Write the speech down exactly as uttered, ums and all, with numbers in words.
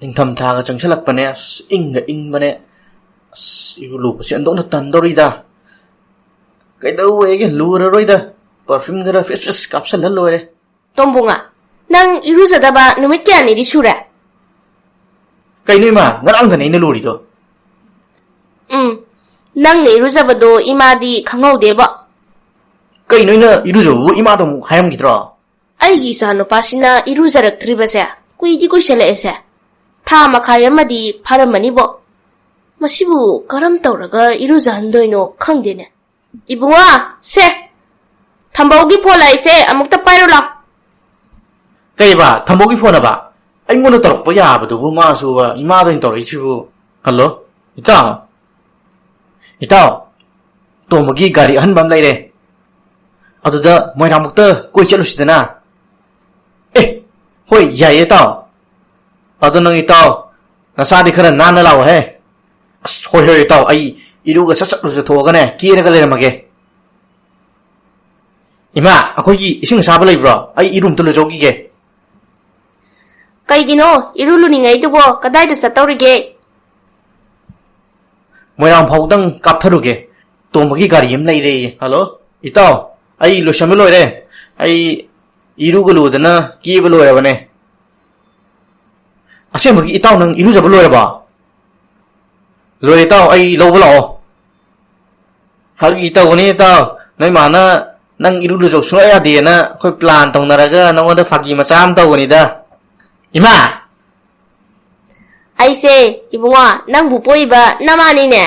ꯅꯤꯡꯊꯝ ꯊꯥꯒ ꯆꯪꯁꯜꯂꯛꯄꯅꯦ, ꯑꯁ, ꯏꯪꯒ ꯏꯪꯕꯅꯦ꯫ ꯑꯁ, ꯏꯔꯨ ꯂꯨꯕꯁꯦ ꯑꯟꯗꯣꯛꯅ ꯇꯟꯗꯧꯔꯤꯗ꯫ ꯀꯩꯗꯧꯋꯦꯒꯦ, ꯂꯨꯔꯔꯣꯏꯗ꯫ Perfume ꯈꯔ, face wash ꯀꯥꯞꯁꯜꯂ ꯂꯣꯏꯔꯦ꯫ ꯇꯣꯝꯕꯨꯡꯉꯥ, ꯅꯪ ꯏꯔꯨꯖꯗꯕ ꯅꯨꯃꯤꯠ ꯀꯌꯥꯅꯤꯗꯤ ꯁꯨꯔꯦ? ꯀꯩꯅꯣ ꯏꯃꯥ, ꯉꯔꯥꯡꯗꯅꯦ ꯑꯩꯅ ꯂꯨꯔꯤꯗꯣ꯫ ꯎꯝ, ꯅꯪꯅ ꯏꯔꯨꯖꯕꯗꯣ ꯏꯃꯥꯗꯤ ꯈꯪꯍꯧꯗꯦꯕꯣ꯫ ꯀꯩꯅꯣ ꯑꯩꯅ ꯏꯔꯨꯖꯕꯕꯨ ꯏꯃꯥꯗ ꯑꯃꯨꯛ ꯍꯥꯏꯔꯝꯈꯤꯗ꯭ꯔꯣ? ꯑꯩꯒꯤ ꯏꯆꯥꯅꯨꯄꯥꯁꯤꯅ ꯏꯔꯨꯖꯔꯛꯇ꯭ꯔꯤꯕꯁꯦ ꯀꯨꯏꯗꯤ ꯀꯨꯏꯁꯜꯂꯛꯑꯦꯁꯦ꯫ ꯊꯥ ꯃꯈꯥꯏ ꯑꯃꯗꯤ ꯐꯥꯔꯝꯃꯅꯤꯕꯣ꯫ ꯃꯁꯤꯕꯨ ꯀꯔꯝ ꯇꯧꯔꯒ ꯏꯔꯨꯖꯍꯟꯗꯣꯏꯅꯣ ꯈꯪꯗꯦꯅꯦ꯫ ꯏꯕꯨꯡꯉꯣ, ꯁꯦ, ꯊꯝꯕꯧꯒꯤ ꯐꯣꯟ ꯂꯥꯛꯏꯁꯦ, ꯑꯃꯨꯛꯇ ꯄꯥꯏꯔꯨ ꯂꯥꯎ꯫ ꯀꯩꯕ? ꯊꯝꯕꯧꯒꯤ ꯐꯣꯟ ꯑꯕ? ꯑꯩꯉꯣꯟꯗ ꯇꯧꯔꯛꯄ ꯌꯥꯕꯗꯨꯕꯨ ꯃꯥꯁꯨꯕ, ꯏꯃꯥꯗ ꯑꯣꯏꯅ ꯇꯧꯔꯛꯏꯁꯤꯕꯨ꯫ ꯍꯜꯂꯣ? ꯏꯇꯥꯎ? ꯏꯇꯥꯎ? ꯇꯣꯝꯕꯒꯤ ꯒꯥꯔꯤ ꯑꯍꯟꯕ ꯑꯃ ꯂꯩꯔꯦ꯫ ꯑꯗꯨꯗ ꯃꯣꯏꯔꯥꯡꯃꯨꯛꯇ ꯀꯣꯏ ꯆꯠꯂꯨꯁꯤꯗꯅ꯫ ꯑꯦ, ꯍꯣꯏ, ꯌꯥꯏꯌꯦ ꯏꯇꯥꯎ꯫ ꯑꯗꯣ ꯅꯪ ꯏꯇꯥꯎ, ꯅꯁꯥꯗꯤ ꯈꯔ ꯅꯥꯟꯅ ꯂꯥꯛꯑꯣꯍꯦ꯫ ꯑꯁ, ꯍꯣꯏ, ꯍꯣꯏ, ꯏꯇꯥꯎ, ꯑꯩ ꯏꯔꯨꯒ ꯁꯠ ꯁꯠ ꯂꯨꯖꯊꯣꯛꯑꯒꯅꯦ, ꯀꯦꯔꯒ ꯂꯩꯔꯝꯃꯒꯦ꯫ ꯏꯃꯥ, ꯑꯩꯈꯣꯏꯒꯤ ꯏꯁꯤꯡ ꯑꯁꯥꯕ ꯂꯩꯕ꯭ꯔꯣ? ꯑꯩ ꯏꯔꯨ ꯑꯝꯇ ꯂꯨꯖꯍꯧꯈꯤꯒꯦ꯫ ꯀꯩꯒꯤꯅꯣ ꯏꯔꯨ ꯂꯨꯅꯤꯡꯉꯩꯗꯨꯕꯣ? ꯀꯗꯥꯏꯗ ꯆꯠꯇꯧꯔꯤꯒꯦ? ꯃꯣꯏꯔꯥꯡ ꯐꯥꯎꯗꯪ ꯀꯥꯞꯊꯔꯨꯒꯦ꯫ ꯇꯣꯝꯕꯒꯤ ꯒꯥꯔꯤ ꯑꯃ ꯂꯩꯔꯦꯌꯦ꯫ ꯍꯜꯂꯣ, ꯏꯇꯥꯎ, ꯑꯩ ꯂꯣꯏꯁꯟꯕ ꯂꯣꯏꯔꯦ꯫ ꯑꯩ ꯏꯔꯨꯒ ꯂꯨꯗꯅ ꯀꯦꯕ ꯂꯣꯏꯔꯕꯅꯦ꯫ ꯑꯁꯦꯡꯕꯒꯤ ꯏꯇꯥꯎ, ꯅꯪ ꯏꯔꯨꯖꯕ ꯂꯣꯏꯔꯕꯣ? ꯂꯣꯏꯔꯦ ꯏꯇꯥꯎ, ꯑꯩ ꯂꯧꯕ ꯂꯥꯛꯑꯣ꯫ ꯐꯥꯒꯤ ꯇꯧꯕꯅꯤ ꯏꯇꯥꯎ, ꯅꯣꯏ ꯃꯥꯅ ꯅꯪ ꯏꯔꯨ ꯂꯨꯖꯧ ꯁꯨꯡꯌꯥ ꯌꯥꯗꯦꯅ ꯑꯩꯈꯣꯏ plan ꯇꯧꯅꯔꯒ ꯅꯉꯣꯟꯗ ꯐꯥꯒꯤ ꯃꯆꯥ ꯑꯃ ꯇꯧꯕꯅꯤꯗ꯫ ꯏꯃꯥ! ꯑꯩꯁꯦ, ꯏꯕꯨꯡꯉꯣ, ꯅꯪꯕꯨ ꯄꯣꯛꯏꯕ ꯅꯃꯥꯅꯤꯅꯦ꯫